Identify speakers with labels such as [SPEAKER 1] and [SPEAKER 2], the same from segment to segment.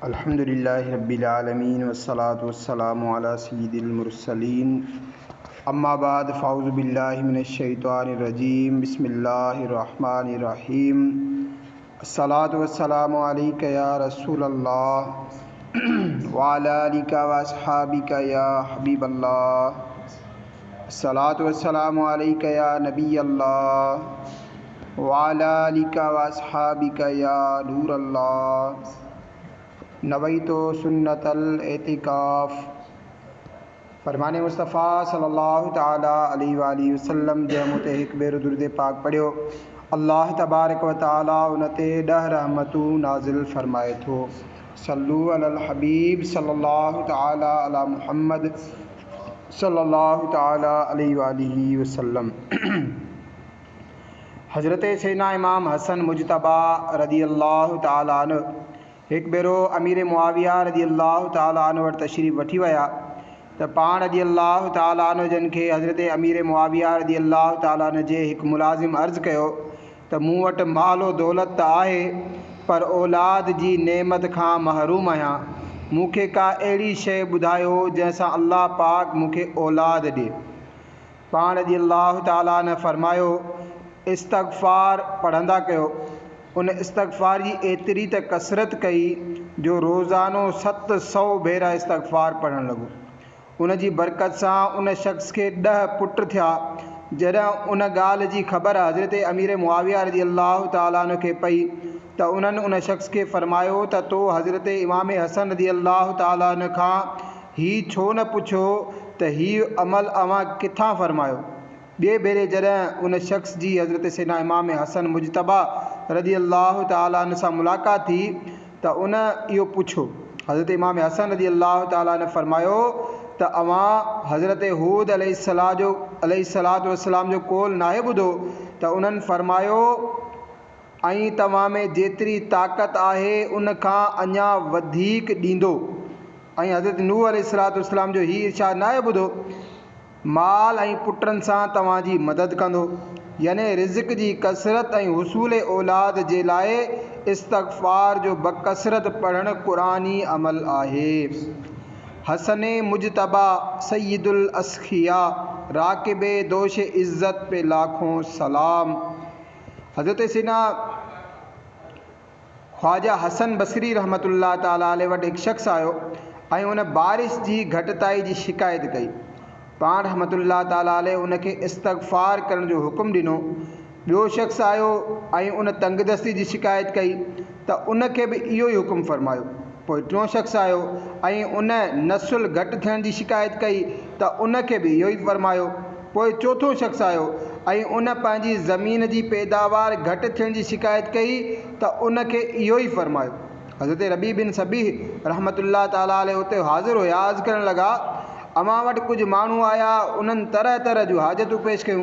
[SPEAKER 1] الحمد لله رب العالمين والصلاة والسلام على سيد المرسلين اما بعد فاعوذ بالله من الشيطان الرجيم بسم الله الرحمن الرحيم الصلاة والسلام عليك يا رسول الله وعلى آلك واصحابك يا حبيب الله الصلاة والسلام عليك يا نبي الله وعلى آلك واصحابك يا نور الله نويت سنة الاعتڪاف فرمان مصطفيٰ صلي الله تعالٰي عليه واٰله وسلم جنهن مون تي هڪ ڀيرو درود پاڪ پڙهيو الله تبارڪ و تعالٰي ان تي ڏهه رحمتون نازل فرمائي ٿو صلو علي الحبيب صلي الله تعالٰي علي محمد صلي الله تعالٰي عليه واٰله وسلم حضرت سيدنا امام حسن مجتبيٰ رضي الله تعالٰي عنه هڪ ڀيرو امير معاويه رضي الله تعالٰي عنه وٽ تشريف وٺي ويا ته پاڻ رضي الله تعالٰي عنه جن کي حضرت امير معاويه رضي الله تعالٰي عنه جي هڪ ملازم عرض ڪيو ته مون وٽ مال و دولت ته آهي پر اولاد جي نعمت کان محروم آهيان مون کي ڪا اهڙي شيء ٻڌايو جنهن سان الله پاڪ مون کي اولاد ڏي. پاڻ رضي الله تعالٰي عنه فرمايو، استغفار پڙهندا ڪيو. ان استغفار جي ايتري ته ڪثرت ڪئي جو روزانو 700 ڀيرا استغفار پڙهڻ لڳو. ان جي برڪت سان ان شخص کي ڏهه پٽ ٿيا. جڏهن ان ڳالهه جي خبر حضرت امير معاويه رضي الله تعالٰي عنه کي پئي ته انهن ان شخص کي فرمايو ته تو حضرت امام حسن رضي الله تعالٰي عنه کان هي ڇو نه پڇيو ته هي عمل اوهان ڪٿان فرمايو؟ ٻئي ڀيري جڏهن ان شخص جي حضرت سيدنا امام حسن مجتبيٰ رضي الله تعالٰي عنه سان ملاقات ٿي ته ان اهو پڇيو. حضرت امام حسن رضي الله تعالٰي عنه فرمايو ته اوهان حضرت هود عليه الصلوة والسلام جو قول ناهي ٻڌو ته انهن فرمايو، ۽ توهان ۾ جيتري طاقت آهي ان کان اڃا وڌيڪ ڏيندو. ۽ حضرت نوح عليه الصلوة والسلام جو هي ارشاد ناهي ٻڌو، مال ۽ پٽن سان توهان جي مدد ڪندو. يعني رزق جي ڪثرت ۽ حصول اولاد جي لاء استغفار جو بڪثرت پڙهڻ قرآني عمل آهي. حسن مجتبيٰ سيد الاسخياء راڪب دوش عزت پي لاکون سلام. حضرت سيدنا خواجه حسن بصري رحمة الله تعالٰي عليه وٽ هڪ شخص آيو ۽ ان بارش جي گهٽتائي جي شڪايت ڪئي. پاڻ رحمة الله تعالٰي عليه ان کي استغفار ڪرڻ جو حڪم ڏنو. ٻيو شخص آيو ۽ ان تنگدستي جي شڪايت ڪئي ته ان کي به اهو ئي حڪم فرمايو. پوء ٽيون شخص آيو ۽ ان نسل گهٽ ٿيڻ جي شڪايت ڪئي ته ان کي به اهو ئي فرمايو. پوء چوٿون شخص آيو ۽ ان پنهنجي زمين جي پيداوار گهٽ ٿيڻ جي شڪايت ڪئي ته ان کي اهو ئي فرمايو. حضرت ربيع بن صبيح رحمة الله تعالٰي عليه اتي حاضر هيا، عرض ڪرڻ لڳا، اوهان وٽ ڪجهه ماڻهو آيا، انهن طرح طرح جون حاجتون پيش ڪيون،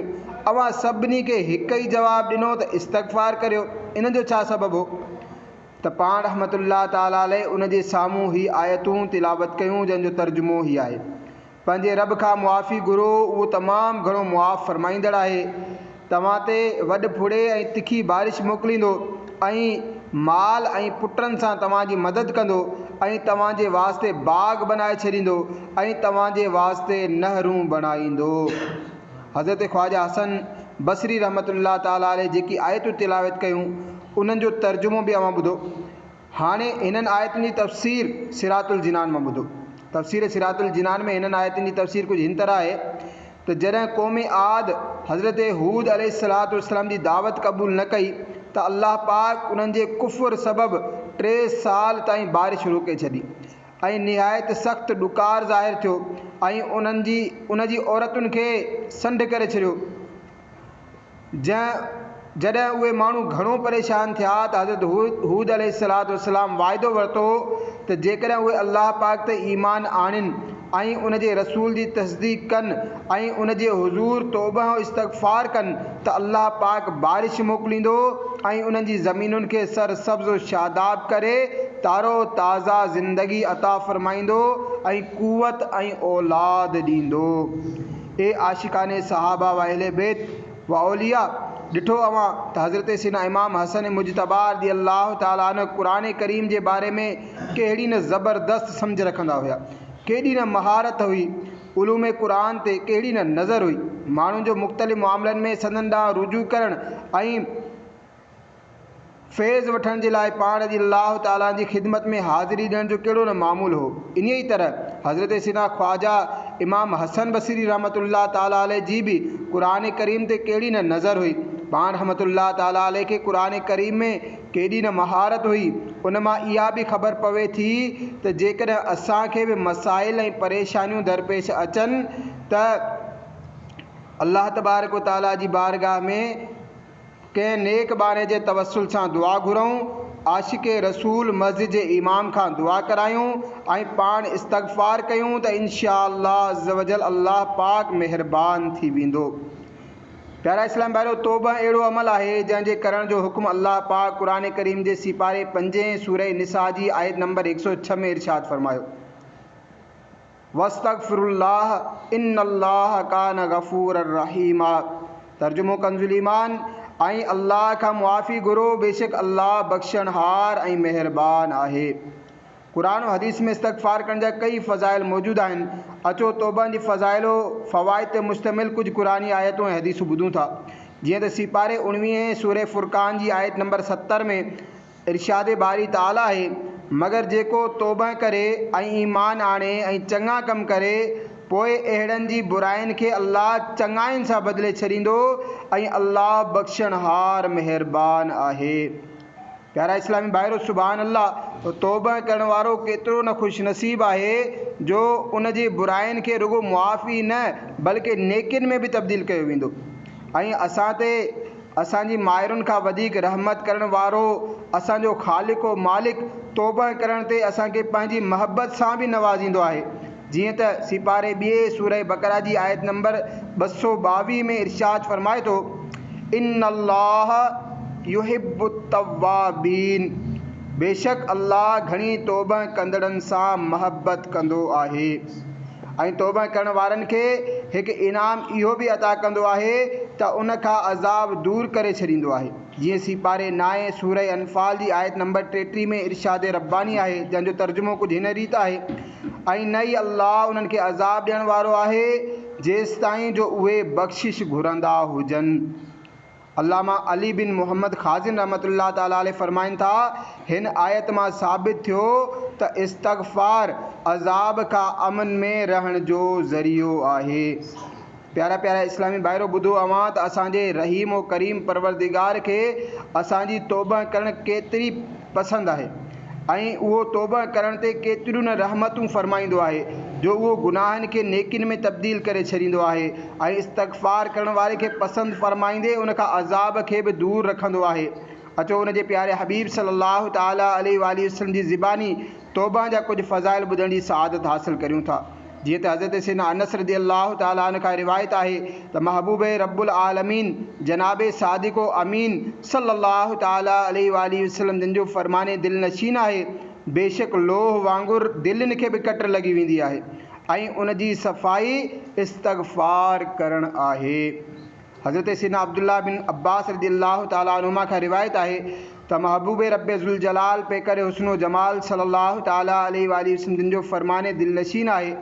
[SPEAKER 1] اوهان سڀني کي هڪ ئي جواب ڏنو ته استغفار ڪريو، ان جو ڇا سبب هو؟ ته پاڻ رحمة الله تعالٰي عليه ان جي سامهون هي آيتون تلاوت ڪيون جنهن جو ترجمو هي آهي. پنهنجي رب کان معافي گهرو، اهو تمام گهڻو معاف فرمائيندڙ آهي. توهان تي وڏ ڦڙي ۽ تکي بارش موڪليندو ۽ مال ۽ پٽن سان توهان جي مدد ڪندو ۽ توهان جي واسطي باغ بنائي ڇڏيندو ۽ توهان جي واسطي نهرون بڻائيندو. حضرت خواجه حسن بصري رحمة الله تعالٰي عليه جيڪي آيتون تلاوت ڪيون، انهن جو ترجمو به اوهان ٻڌو. هاڻي هنن آيتن جي تفسير صراط الجنان مان ٻڌو. تفسير صراط الجنان ۾ هنن آيتن جي تفسير ڪجهه هن طرح آهي ته جڏهن قوم عاد حضرت هود عليه الصلوة والسلام جي دعوت قبول نه ڪئي ته الله پاڪ انهن جي ڪفر سبب ٽي سال تائين بارش روڪي ڇڏي ۽ نهايت سخت ڏڪار ظاهر ٿيو ۽ انهن جي ان جي عورتن کي سنڍ ڪري ڇڏيو. جنهن جڏهن اهي ماڻهو گهڻو پريشان ٿيا ته حضرت هود عليه الصلوة والسلام واعدو ورتو ته جيڪڏهن اهي الله پاڪ تي ايمان آڻين ۽ ان جي رسول جي تصديق ڪن ۽ ان جي حضور توبه ۽ استغفار ڪن ته الله پاڪ بارش موڪليندو ۽ انهن جي زمينن کي سر سبز و شاداب ڪري تارو تازه زندگي عطا فرمائيندو ۽ قوت ۽ اولاد ڏيندو. اي عاشقان صحابه و اهل بيت و اولياء! ڏٺو اوهان ته حضرت سيدنا امام حسن مجتبيٰ رضي الله تعالٰي عنه قرآن ڪريم جي باري ۾ ڪهڙي نه زبردست سمجهه رکندا هيا، ڪيڏي نه مهارت هئي، علوم قرآن تي ڪهڙي نه نظر هئي. ماڻهن جو مختلف معاملن ۾ سندن ڏانهن رجوع ڪرڻ ۽ فيض وٺڻ جي لاء پاڻ رضي الله تعالٰي عنه جي خدمت ۾ حاضري ڏيڻ جو ڪهڙو نه معمول هو. انهيء ئي طرح حضرت سيدنا خواجه امام حسن بصري رحمة الله تعالٰي عليه جي به قرآن ڪريم تي ڪهڙي نه نظر هئي. پاڻ رحمة الله تعالٰي عليه کي قرآن ڪريم ۾ ڪيڏي نه مهارت هئي. ان مان اها به خبر پوي ٿي ته جيڪڏهن اسان کي به مسائل ۽ پريشانيون درپيش اچن ته الله تبارڪ و تعالٰي جي بارگاهه ۾ ڪنهن نيڪ ٻانهي جي توسل سان دعا گهرون، عاشق رسول مسجد جي امام کان دعا ڪرايون ۽ پاڻ استغفار ڪيون ته ان شاء الله عزّوجلّ الله پاڪ مهربان ٿي ويندو. پيارا اسلام ڀائرو! توبه اهڙو عمل آهي جنهن جي ڪرڻ جو حڪم الله پاڪ قرآن ڪريم جي سيپاري پنجين سورة نساء جي آيت نمبر 106 ۾ ارشاد فرمايو. واستغفروا الله ان الله ڪان غفورا رحيما ترجمو ڪنزالايمان، ۽ الله کان معافي گهرو بيشڪ الله بخشڻهار ۽ مهربان آهي. قرآن و حديث ۾ استغفار ڪرڻ جا ڪيئي فضائل موجود آهن. اچو توبه جي فضائل و فوائد تي مشتمل ڪجهه قرآني آيتون ۽ حديثون ٻڌون ٿا. جيئن ته سيپاري اڻويهين سورة فرقان جي آيت نمبر 70 ۾ ارشاد باري تعاليٰ آهي، مگر جيڪو توبه ڪري ۽ ايمان آڻي ۽ چڱا ڪم ڪري، پوء اهڙن جي براين کي الله چڱاين سان بدلي ڇڏيندو ۽ الله بخشڻهار مهربان آهي. پيارا اسلامي ڀائرو! سبحان الله! توبه ڪرڻ وارو ڪيترو نه خوش نصيب آهي جو ان جي براين کي رڳو معاف ئي نه بلڪه نيڪين ۾ به تبديل ڪيو ويندو ۽ اسان تي اسان جي مائرن کان وڌيڪ رحمت ڪرڻ وارو اسان جو خالق و مالڪ توبه ڪرڻ تي اسان کي پنهنجي محبت سان به نوازيندو آهي جيئن ته سيپاري ٻئي سوره بقره جي آيت نمبر 222 ۾ ارشاد فرمائي ٿو ان الله يحب التوابين بيشڪ الله گهڻي توبه ڪندڙن سان محبت ڪندو آهي. ۽ توبه ڪرڻ وارن کي هڪ انعام اهو به عطا ڪندو آهي ته ان کان عذاب دور ڪري ڇڏيندو آهي. جيئن سيپاري نائين سوره انفال جي آيت نمبر 33 ۾ ارشاد رباني آهي جنهن جو ترجمو ڪجهه هن ريت آهي، ۽ نه ئي الله انهن کي عذاب ڏيڻ وارو آهي جيستائين جو اهي بخشش گهرندا هجن. علامه علي بن محمد خازن رحمة الله تعالٰي عليه فرمائن ٿا، هن آيت مان ثابت ٿيو ته استغفار عذاب کان امن ۾ رهڻ جو ذريعو آهي. پيارا پيارا اسلامي ڀائرو! ٻڌو اوهان ته اسان جي رحيم و ڪريم پروردگار کي اسان جي توبه ڪرڻ ڪيتري پسند آهي ۽ اهو توبه ڪرڻ تي ڪيتريون نه رحمتون فرمائيندو آهي جو اهو گناهن کي نيڪين ۾ تبديل ڪري ڇڏيندو آهي ۽ استغفار ڪرڻ واري کي پسند فرمائيندي ان کان عذاب کي به دور رکندو آهي. اچو ان جي پياري حبيب صلّي الله تعالٰي عليه واٰله وسلّم جي زباني توبه جا ڪجهه فضائل ٻڌڻ جي سعادت حاصل ڪريون ٿا. جيئن ته حضرت سيدنا انس رضي الله تعالٰي عنه کان روايت آهي ته محبوب رب العالمين جناب صادق و امين صلّي الله تعالٰي عليه واٰله وسلّم جن جو فرمان دلنشين آهي، بيشڪ لوهه وانگر دلين کي به ڪٽر لڳي ويندي آهي ۽ ان جي صفائي استغفار ڪرڻ آهي. حضرت سيدنا عبدالله بن عباس رضي الله تعالٰي عنهما کان روايت آهي ته محبوب رب ذوالجلال پيڪر حسن و جمال صلّي الله تعالٰي عليه واٰله وسلّم جن جو فرمان دلنشين آهي،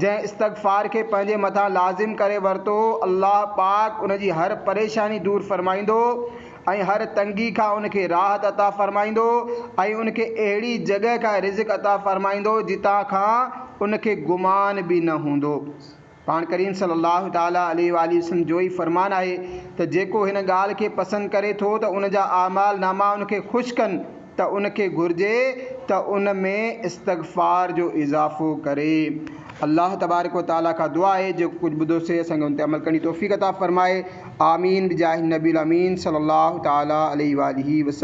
[SPEAKER 1] جنهن استغفار کي پنهنجي مٿان لازم ڪري ورتو، الله پاڪ ان جي هر پريشاني دور فرمائيندو ۽ هر تنگي کان ان کي راحت عطا فرمائيندو ۽ ان کي اهڙي جڳهه کان رزق عطا فرمائيندو جتان کان ان کي گمان به نه هوندو. پاڻ ڪريم صلّي الله تعالٰي عليه واٰله وسلّم جو ئي فرمان آهي ته جيڪو هن ڳالهه کي پسند ڪري ٿو ته ان جا اعمال ناما ان کي خوش ڪن ته ان کي گهرجي ته ان ۾ استغفار جو اضافو ڪري. الله تبارڪ و تعالٰي کان دعا آهي جيڪو ڪجهه ٻڌوسي اسان کي ان تي عمل ڪرڻ جي توفيق عطا فرمائي. آمين بجاه النبي الامين صلّي الله تعالٰي عليه واٰله وسلّم.